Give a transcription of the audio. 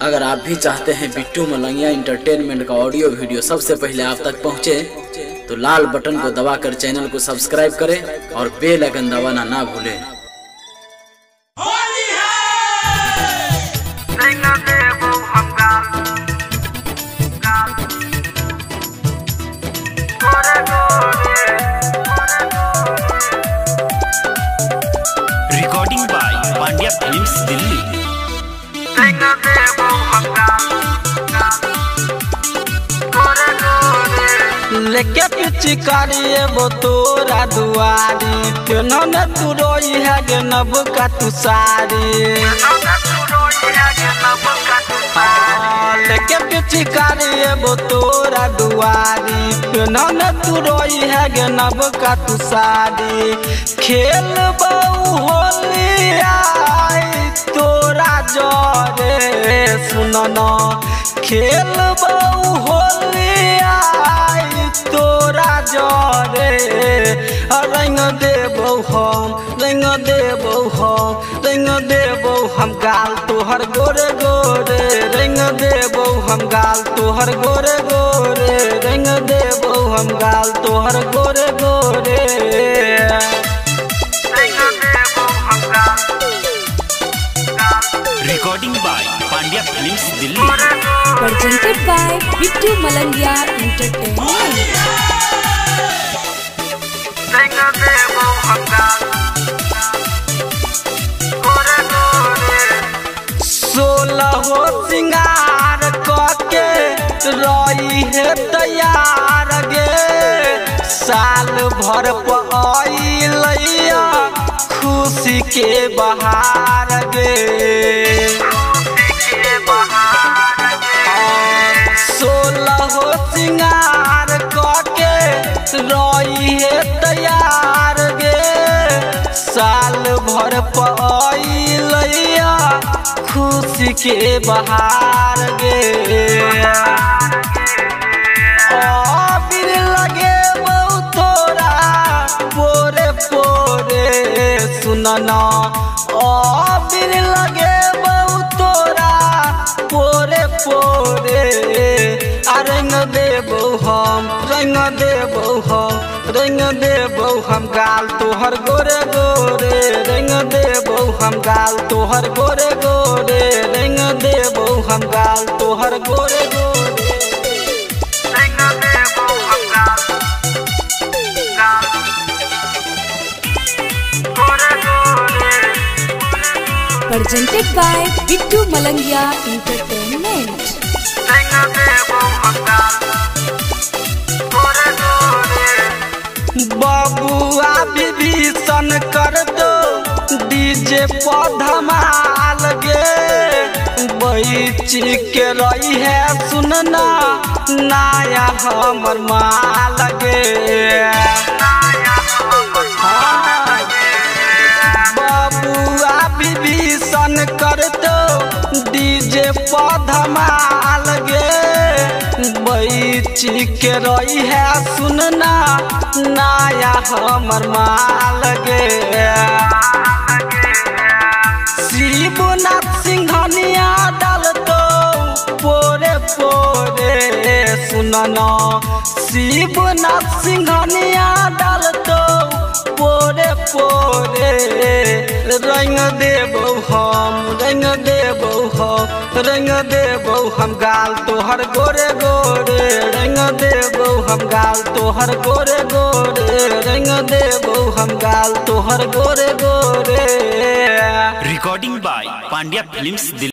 अगर आप भी चाहते हैं बिट्टू मलंगिया इंटरटेनमेंट का ऑडियो वीडियो सबसे पहले आप तक पहुंचे, तो लाल बटन को दबाकर चैनल को सब्सक्राइब करें और बेल आइकन दबाना ना भूलें। Recording by Pandya films Delhi. लेके पिचकारी एगो तोरा दुआरी, केना न तू रोई है गे नबका तू सारी। लेके पिचकारी एगो तोरा दुआरी, केना न तू रोई है गे नबका तू सारी। खेल बहु होली आई तोरा जरे सुनना, खेल बहु होली आई तोरा जरे। रंग देबौ हम, रंग देबौ हम, रंग देबौ हम गाल तोहर गोरे गोरे। रंग देबौ हम गाल तोहर गोरे गोरे, रंग देबौ हम गाल तोहर गोरे गोरे। Recording by Pandya films Delhi. Presented by Bittu Malangiya entertainment. सोलह सिंगार कके रही है तैयार गे, साल भर पइलैया खुशी के बहार गे। सोलह सिंगार कके रही है तैयार गे, साल भर पइलैया खुशी के बहार गे। अबीर लगे बहु तोरा पोरे पोरे सुनना, अबीर लगे बहु तोरा पोरे पोरे। रंग देबौ हम, रंग देबौ हम, रंग देबौ हम गाल तोहर गोरे गोरे। रंग देबौ हम गाल तोहर गोरे गोरे, रंग देबौ हम गाल तोहर गोरे गोरे। Presented by Bittu Malangiya entertainment. बबुआ विभीषण कर दो डीजे पर धमाल गे, बैची के रही है सुनना नया हमर माल गे। बबुआ विभीषण कर दो डीजे पर धमाल गे, बैची के रही है सुनना नया हमर माल गे। शिवनाथ सिंघनिया डाल दो पोरे पोरे सुनना, शिवनाथ सिंघनिया डाल दो पोरे पोरे। रंग देबौ हम, रंग देबौ हम, रंग देबौ हम गाल तोहर गोरे गोरे। रंग देबौ हम गाल तोहर गोरे गोरे, रंग देबौ हम गाल तोहर गोरे गोरे। Recording by Pandya films Delhi.